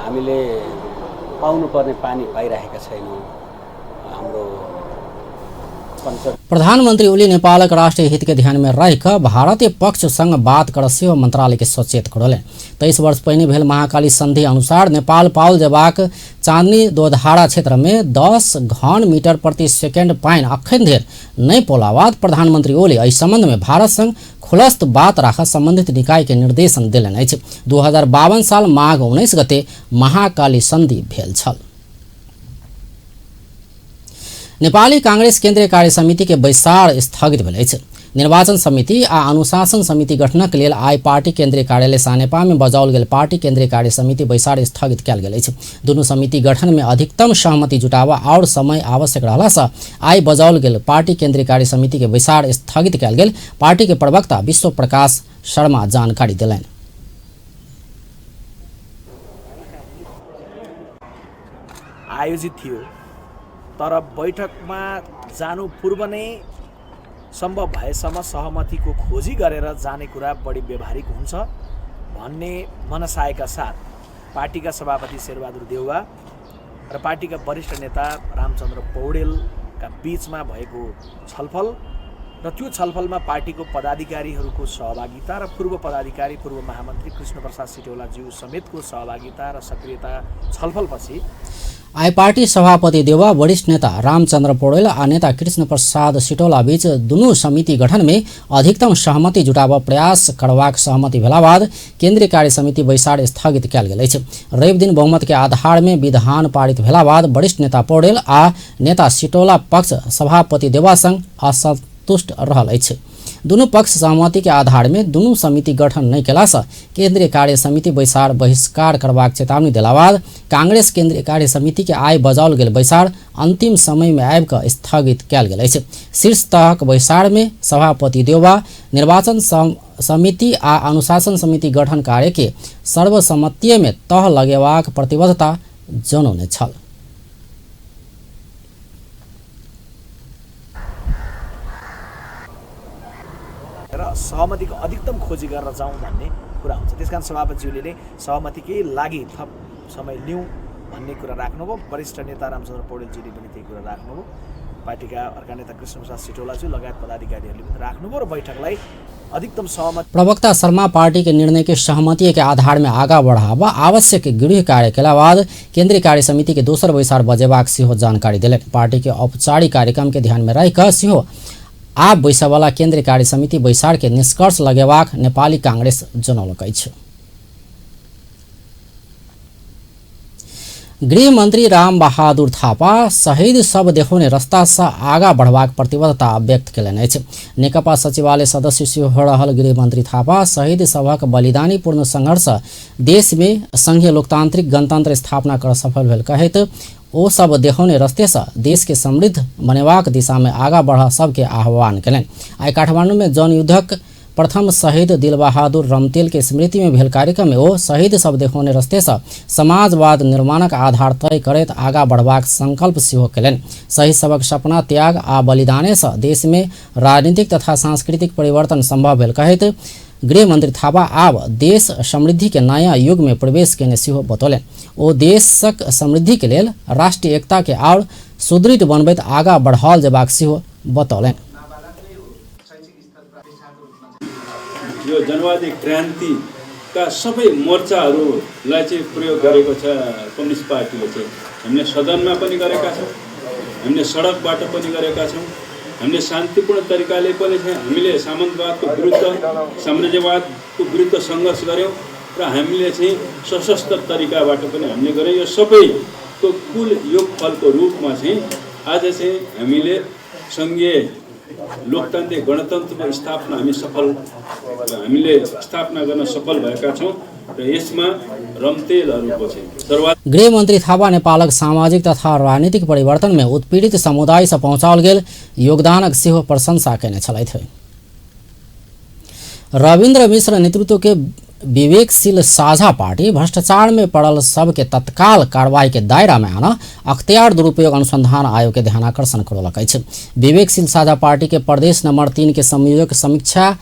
हामीले पाउनुपर्ने पानी पाइरहेका छैनौँ। हाम्रो प्रधानमंत्री ओली नेपालक राष्ट्रिय हित के ध्यान में राखि कऽ भारतीय पक्ष संग बात कर सेहो मंत्रालय के सचेत करौलनि। 23 वर्ष पहिने भेल महाकाली संधि अनुसार नेपाल पाओल जेबाक चांदनी दोधारा क्षेत्र में 10 घन मीटर प्रति सेकेंड पानि अखन धरि नहि पौला बाद प्रधानमंत्री ओली एहि संबंध में भारत संग खुलस्त बात राखऽ संबंधित निकाय के निर्देशन देलनि अछि। 2052 साल माघ 19 गते महाकाली संधि भेल छल। नेपाली कांग्रेस केंद्रीय कार्य समिति के बैसार स्थगित भेल अछि। निर्वाचन समिति आ अनुशासन समिति गठनक लेल आइ पार्टी केंद्रीय कार्यालय सानेपा में बजाओल गेल पार्टी केंद्रीय कार्य समिति बैसार स्थगित कयल गेल अछि। दुनू समिति गठन में अधिकतम सहमति जुटाबऽ आओर समय आवश्यक रहला सँ आइ बजाओल गेल पार्टी केंद्रीय कार्य समिति के बैसार स्थगित कयल गेल पार्टी के प्रवक्ता विश्व प्रकाश शर्मा जानकारी देलनि। आयोजित थियो, तर बैठकमा जानु पूर्व नै सम्भव भएसम्म सहमतिको खोजी गरेर जाने कुरा बढी व्यवहारिक हुन्छ भन्ने मनसायका साथ पार्टीका सभापति शेरबहादुर देउवा र पार्टीका वरिष्ठ नेता रामचन्द्र पौडेलका बीचमा भएको छलफल र त्यो छलफलमा पार्टीको पदाधिकारीहरूको सहभागिता र पूर्व पदाधिकारी पूर्व महामन्त्री कृष्णप्रसाद सिटौलाज्यू समेतको सहभागिता र सक्रियता छलफलपछि आइ पार्टी सभापति देउवा वरिष्ठ नेता रामचन्द्र पौडेल आ नेता कृष्णप्रसाद सिटौला बीच दुनू समिति गठन में अधिकतम सहमति जुटाबऽ प्रयास करबाक सहमति भेला बाद केंद्रीय कार्य समिति बैसार स्थगित कयल गेल अछि। रवि दिन बहुमत के आधार में विधान पारित भेला बाद वरिष्ठ नेता पौडेल आ नेता सिटौला पक्ष सभापति देउवा संग असंतुष्ट रहल अछि। दुनू पक्ष सहमति के आधार में दुनू समिति गठन नहीं केला से केंद्रीय कार्य समिति बैसार बहिष्कार करबाक चेतावनी देला बाद कांग्रेस केंद्रीय कार्य समिति के आइ बजाओल गेल बैसार अंतिम समय में आबि कऽ स्थगित कयल गेल अछि। शीर्ष तहक बैसार में सभापति देउवा निर्वाचन समिति आ अनुशासन समिति गठन कार्य के सर्वसम्मति में तह लगेबाक प्रतिबद्धता जनौने छल। र सहमतिको अधिकतम खोजी गरेर जाउँ भन्ने कुरा हुन्छ। त्यसकारण सभापतिज्यूले नै सहमतिकै लागि थप समय लिउँ भन्ने कुरा राख्नुभयो। वरिष्ठ नेता रामचन्द्र पौडेलज्यूले पनि त्यही कुरा राख्नुभयो। पार्टीका अर्का नेता कृष्णप्रसाद सिटौलाज्यू लगायत पदाधिकारीहरूले पनि राख्नुभयो र बैठकलाई अधिकतम सहमति। प्रवक्ता शर्मा पार्टी के निर्णय के सहमति के आधार में आगा बढ़ावा आवश्यक गृह कार्य के बाद केंद्रीय कार्य समिति के दोसर बैसार बजेबाक सेहो जानकारी देलनि। पार्टी के औपचारिक कार्यक्रम के ध्यान में राखि कऽ सेहो आब बैसयवला केंद्रीय कार्य समिति बैसार के निष्कर्ष लगेबाक नेपाली कांग्रेस जनौलक अछि। गृह मंत्री राम बहादुर थापा शहीद सब देखौने रास्ता से आगा बढ़बाक प्रतिबद्धता व्यक्त कयलनि अछि। नेकपा सचिवालय सदस्य सेहो रहल गृह मंत्री थापा शहीद सभक बलिदानीपूर्ण संघर्ष देश में संघीय लोकतांत्रिक गणतंत्र स्थापना कर सफल भेल कहैत ओ सब देखौने रस्ते से देश के समृद्ध बनेबाक दिशा में आगा बढ़ सबके आह्वान कयलनि। आइ काठमांडू में जनयुद्धक प्रथम शहीद दिलबहादुर रमतेल के स्मृति में भेल कार्यक्रम में ओ शहीद सब देखौने रस्ते से समाजवाद निर्माणक आधार तय करैत आगा बढ़बाक संकल्प सेहो कयलनि। शहीद सबक सपना त्याग आ बलिदाने से देश में राजनीतिक तथा सांस्कृतिक परिवर्तन संभव भेल कहैत गृह मंत्री थापा आब देश समृद्धि के नया युग में प्रवेश केने सेहो बतौलनि। ओ देशक समृद्धि के लेल राष्ट्रीय एकता के आओर सुदृढ़ बनबैत आगा बढ़ाओल जेबाक सेहो बतौलनि। यो जनवादी क्रान्तिका सबै मोर्चाहरूलाई चाहिँ प्रयोग गरेको छ कम्युनिस्ट पार्टीले चाहिँ। हामीले सदनमा पनि गरेका छौँ, हामीले सडकबाट पनि गरेका छौँ, हामीले शान्तिपूर्ण तरिकाले पनि चाहिँ हामीले सामन्तवादको विरुद्ध साम्राज्यवादको विरुद्ध सङ्घर्ष गऱ्यौँ र हामीले चाहिँ सशस्त्र तरिकाबाट पनि हामीले गऱ्यौँ। यो सबैको कुल योगफलको रूपमा चाहिँ आज चाहिँ हामीले सङ्घीय लोकतान्त्रिक गणतन्त्रको स्थापना हामीले स्थापना गर्न सफल भएका छौँ र यसमा रम्तेलहरूको चाहिँ सर्वाधिक। गृहमन्त्री थापा नेपालक सामाजिक तथा राजनीतिक परिवर्तन में उत्पीड़ित समुदाय से पहुँचाओल गेल योगदानक सेहो प्रशंसा कयने छलथि। रविन्द्र मिश्र नेतृत्व के विवेकशील साझा पार्टी भ्रष्टाचार में पड़ल सबके तत्काल कार्रवाई के दायरा में आना अख्तियार दुरुपयोग अनुसंधान आयोग के ध्यानाकर्षण करौलक अछि। विवेकशील साझा पार्टी के प्रदेश नंबर 3 के संयोजक समीक्षा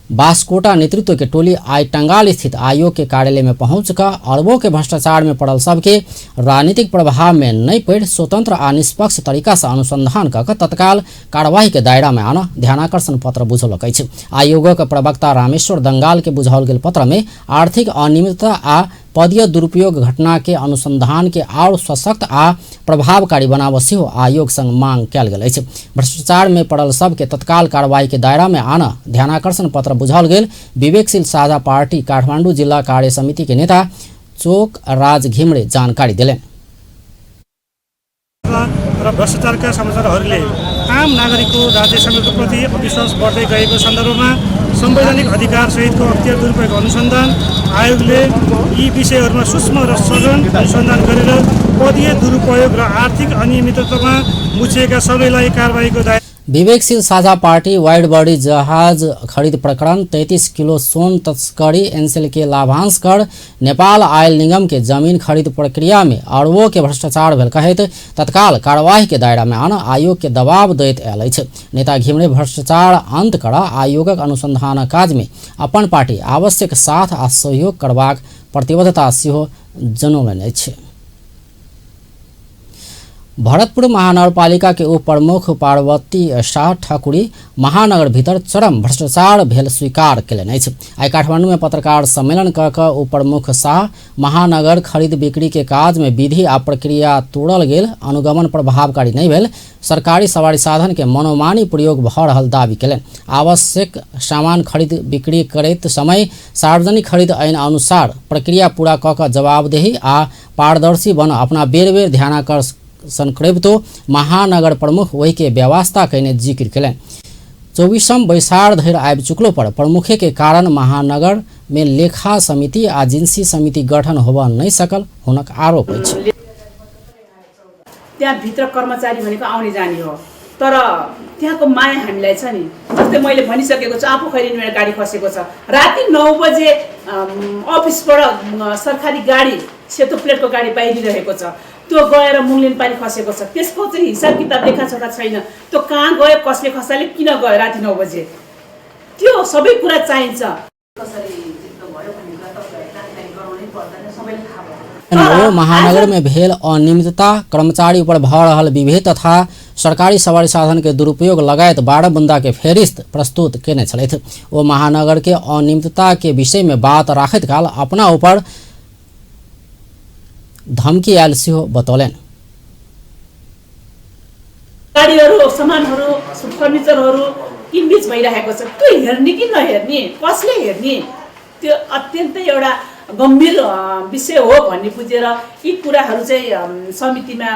बास्कोटा नेतृत्व के टोली आइ टंगाल स्थित आयोग के कार्यालय में पहुंच कर अरबों के भ्रष्टाचार में पड़ल सबके राजनीतिक प्रभाव में नहीं पड़ि स्वतंत्र आ निष्पक्ष तरीका से अनुसंधान कर तत्काल कार्यवाही के दायरा में आना ध्यानाकर्षण पत्र बुझौलक अछि। आयोगक प्रवक्ता रामेश्वर दंगाल के बुझाओल गेल पत्र में आर्थिक अनियमितता आ पदीय दुरुपयोग घटना के अनुसंधान के और सशक्त आ प्रभावकारी बनाबऽ सेहो आयोग संग मांग कयल गेल अछि। भ्रष्टाचार में पड़ल सबके तत्काल कार्रवाई के दायरा में आना ध्यानाकर्षण पत्र बुझाओल गेल विवेकशील साझा पार्टी काठमांडू जिला कार्य समिति के नेता चोक राज घिमरे जानकारी देलनि। र भ्रष्टाचारका समाचारहरूले आम नागरिकको राज्यसँगको प्रति अविश्वास बढ्दै गएको सन्दर्भमा संवैधानिक अधिकार सहितको अख्तियार दुरुपयोग अनुसन्धान आयोगले यी विषयहरूमा सूक्ष्म र सघन अनुसन्धान गरेर पदीय दुरुपयोग र आर्थिक अनियमिततामा मुछिएका सबैलाई कारबाहीको दायरा। विवेकशील साझा पार्टी वाइड बॉडी जहाज खरीद प्रकरण 33 किलो सोन तस्करी एनसेल के लाभांश कर नेपाल आयल निगम के जमीन खरीद प्रक्रिया में अरबों के भ्रष्टाचार भेल कहैत तत्काल कार्यवाही के दायरा में आन आयोग के दबाव दैत आयल अछि। नेता घिमिरे भ्रष्टाचार अंत कर आयोगक अनुसंधान काज में अपन पार्टी आवश्यक साथ आ सहयोग करबाक प्रतिबद्धता सेहो जनौलनि अछि। भरतपुर महानगरपालिका के उप प्रमुख पार्वती शाह ठाकुरी महानगर भीतर चरम भ्रष्टाचार भेल स्वीकार केलनि अछि। आइ काठमांडू में पत्रकार सम्मेलन क कऽ उप प्रमुख शाह महानगर खरीद बिक्री के काज में विधि आ प्रक्रिया तोड़ल गेल, अनुगमन प्रभावकारी नहीं भेल, सरकारी सवारी साधन के मनोमानी प्रयोग भऽ रहल दावी केलनि। आवश्यक सामान खरीद बिक्री करैत समय सार्वजनिक खरीद ऐन अनुसार प्रक्रिया पूरा कऽ कऽ जवाबदेही आ पारदर्शी बन अपना बेर बेर ध्यानाकर्षण करबितो महानगर प्रमुख वही के व्यवस्था कयने जिक्र केलनि। 24म बैसार धरि आबि चुकलो पर प्रमुखे के कारण महानगर में लेखा समिति आ जिन्सी समिति गठन होबऽ नहि सकल हुनक आरोप अछि। त्यहाँ भित्र कर्मचारी भनेको आउने जाने हो, तर त्यहाँको माया हामीलाई छ नि। जस्तै मैले भनिसकेको छु, आफू खैरिनी मेरो गाडी खसेको छ, राति 9 बजे अफिसबाट सरकारी गाडी सेतो प्लेटको गाडी बाहिरिरहेको छ, त्यो गएर मुङलिन पानी खसेको छ, त्यसको चाहिँ हिसाब किताब लेखाजोखा छैन, त्यो कहाँ गयो, कसले खसाले, किन गयो राति 9 बजे, त्यो सबै कुरा चाहिन्छ। महानगर में भेल अनियमितता, कर्मचारी ऊपर भऽ रहल विभेद तथा सरकारी सवारी साधन के दुरुपयोग लगायत 12 बुंदा के फेरिस्त प्रस्तुत केने छलथि। ओ महानगर के अनियमितता के विषय में बात राखैत काल अपना ऊपर धमकी आयल सेहो बतौलनि। गाडीहरू, सामानहरू, फर्निचरहरू किनबेच भइरहेको छ, त्यो हेर्ने कि नहेर्ने, कसले हेर्ने, त्यो अत्यन्तै एउटा गम्भीर विषय हो भन्ने बुझेर यी कुराहरू चाहिँ समितिमा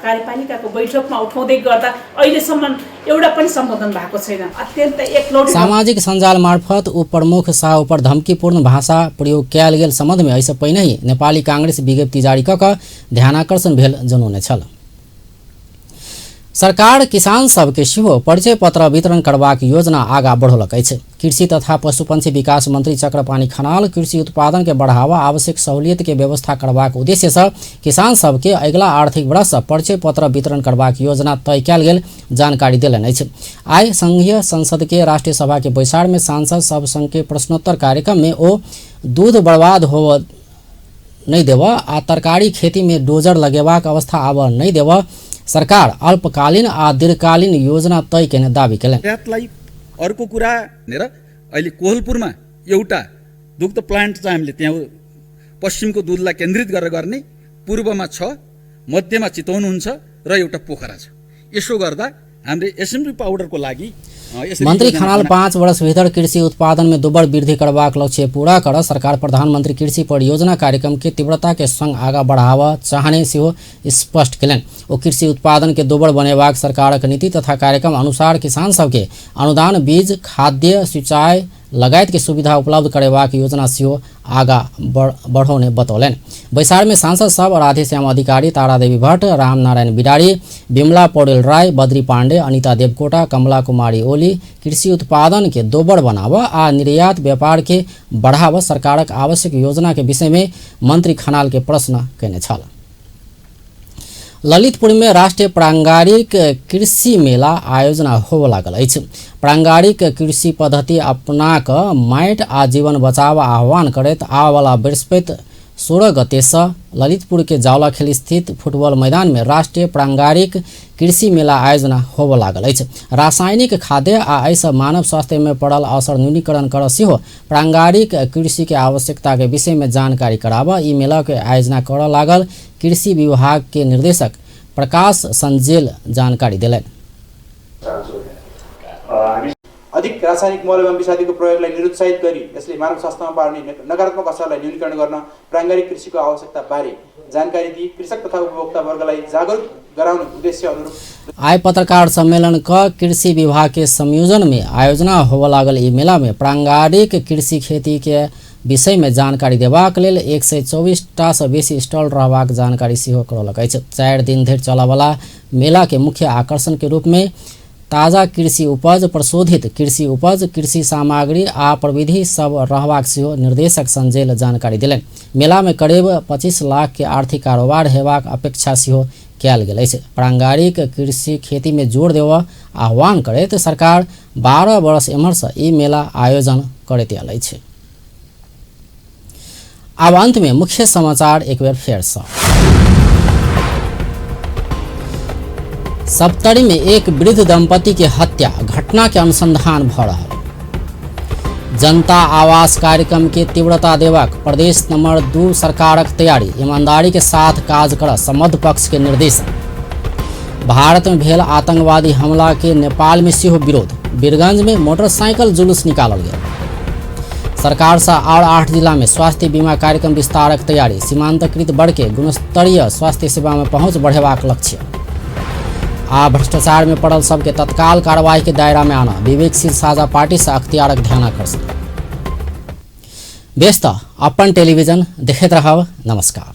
कार्यपालिकाको बैठकमा उठाउँदै गर्दा अहिलेसम्म एउटा पनि सम्बोधन भएको छैन। अत्यन्त एकलौटी सामाजिक सञ्जाल मार्फत उप प्रमुख शाह उपर धमकीपूर्ण भाषा प्रयोग कयल गेल सम्बन्ध में एहिसँ पहिने नेपाली कांग्रेस विज्ञप्ति जारी कऽ कऽ ध्यानाकर्षण भेल जनौने छल। सरकार किसान सबके सेहो परिचय पत्र वितरण करबाक योजना आगा बढ़ौलक अछि। कृषि तथा पशुपक्षी विकास मंत्री चक्रपाणि खनाल कृषि उत्पादन के बढ़ावा आवश्यक सहूलियत के व्यवस्था करबाक उद्देश्य से किसान सबके अगिला आर्थिक वर्ष परिचय पत्र वितरण करबाक योजना तय कयल गेल जानकारी देलनि अछि। आइ संघीय संसद के राष्ट्रीय सभा के बैसार में सांसद सब संग के प्रश्नोत्तर कार्यक्रम में ओ दूध बर्बाद होबऽ नहि देबऽ आ तरकारी खेती में डोजर लगेबाक अवस्था आबऽ नहि देबऽ सरकार अल्पकालीन आ दीर्घकालीन योजना तय केने दावी केलनि। अर्को कुरा भनेर अहिले कोहलपुरमा एउटा दुग्ध प्लान्ट चाहिँ हामीले त्यहाँ पश्चिमको दुधलाई केन्द्रित गरेर गर्ने, पूर्वमा छ, मध्यमा चितवन हुन्छ र एउटा पोखरा छ। यसो गर्दा हामीले एसएमपी पाउडरको लागि मंत्री खनाल 5 वर्ष भीतर कृषि उत्पादन में दुबर वृद्धि करबाक लक्ष्य पूरा कर सरकार प्रधानमंत्री कृषि परियोजना कार्यक्रम के तीव्रता के संग आगा बढ़ावा चाहने सेहो स्पष्ट केलनि। ओ कृषि उत्पादन के दुबर बनेबाक सरकारक नीति तथा कार्यक्रम अनुसार किसान सबके अनुदान, बीज, खाद्य, सिंचाई लगायत के सुविधा उपलब्ध करेबाक योजना सेहो आगा बढ़ौने बतौलनि। बैसार में सांसद सब राधेश्याम अधिकारी, तारादेवी भट्ट, रामनारायण बिडारी, बिमला पौडेल राय, बद्री पांडे, अनिता देवकोटा, कमला कुमारी ओली कृषि उत्पादन के दोबर बनाव आ निर्यात व्यापार के बढ़ावा सरकारक आवश्यक योजना के विषय में मंत्री खनाल के प्रश्न केने छल। ललितपुर में राष्ट्रीय प्रांगारिक कृषि मेला आयोजना होबय लागल अछि। प्रांगारिक कृषि पद्धति अपना कऽ माटि आ जीवन बचाव आह्वान करैत आबयवला बृहस्पति 16 गते से ललितपुर के जावलाखेल स्थित फुटबॉल मैदान में राष्ट्रीय प्रांगारिक कृषि मेला आयोजना होबय लागल अछि। रासायनिक खाद्य आ एहिसँ मानव स्वास्थ्य में पड़ल असर न्यूनीकरण कर सेहो प्रांगारिक कृषि के आवश्यकता के विषय में जानकारी कराबऽ ई मेला के आयोजना करऽ लागल कृषि विभाग के निर्देशक प्रकाश संजेल जानकारी देलनि। अधिक रासायनिक मल एवं विषादीको प्रयोगलाई निरुत्साहित गरी यसले मानव स्वास्थ्यमा पार्ने नकारात्मक असरलाई न्यूनीकरण गर्न प्राङ्गारिक कृषिको आवश्यकता बारे जानकारी दिई कृषक तथा उपभोक्ता वर्गलाई जागरुक गराउने उद्देश्य अनुरूप आइ पत्रकार सम्मेलन क कृषि विभाग के संयोजन में आयोजना होबय लागल ई मेला में प्रांगारिक कृषि खेती के विषय में जानकारी देबाक लेल 124 टा सँ बेसी स्टॉल रहबाक जानकारी सेहो करौलक अछि। 4 दिन धरि चलयवला मेला के मुख्य आकर्षण के रूप में ताजा कृषि उपज, प्रशोधित कृषि उपज, कृषि सामग्री आ प्रविधि सब रहबाक सेहो निर्देशक संजेल जानकारी देलनि। मेला में करीब 25 लाख के आर्थिक कारोबार हेबाक अपेक्षा सेहो कयल गेल अछि। प्रांगारिक कृषि खेती में जोर देबय आह्वान करैत सरकार 12 वर्ष एम्हर सँ ई मेला आयोजन करैत आयल अछि। आब अंत में मुख्य समाचार एक बेर फेर सँ। सप्तरी में एक वृद्ध दंपति के हत्या, घटना के अनुसंधान भ रहल। जनता आवास कार्यक्रम के तीव्रता देबाक प्रदेश नंबर 2 सरकारक तैयारी, ईमानदारी के साथ काज कर सम्बद्ध पक्ष के निर्देश। भारत में भेल आतंकवादी हमला के नेपाल में सेहो विरोध, बीरगंज में मोटरसाइकिल जुलूस निकालल गेल। सरकार से और 8 जिला में स्वास्थ्य बीमा कार्यक्रम विस्तारक तैयारी, सीमांतकृत वर्ग के गुणस्तरीय स्वास्थ्य सेवा में पहुंच बढ़ेबाक लक्ष्य। आ भ्रष्टाचार में पड़ल सबके तत्काल कार्रवाई के दायरा में आना, विवेकशील साझा पार्टी से अख्तियारक ध्यानाकर्षण। बेस त अपन टेलीविजन देखैत रहब। नमस्कार।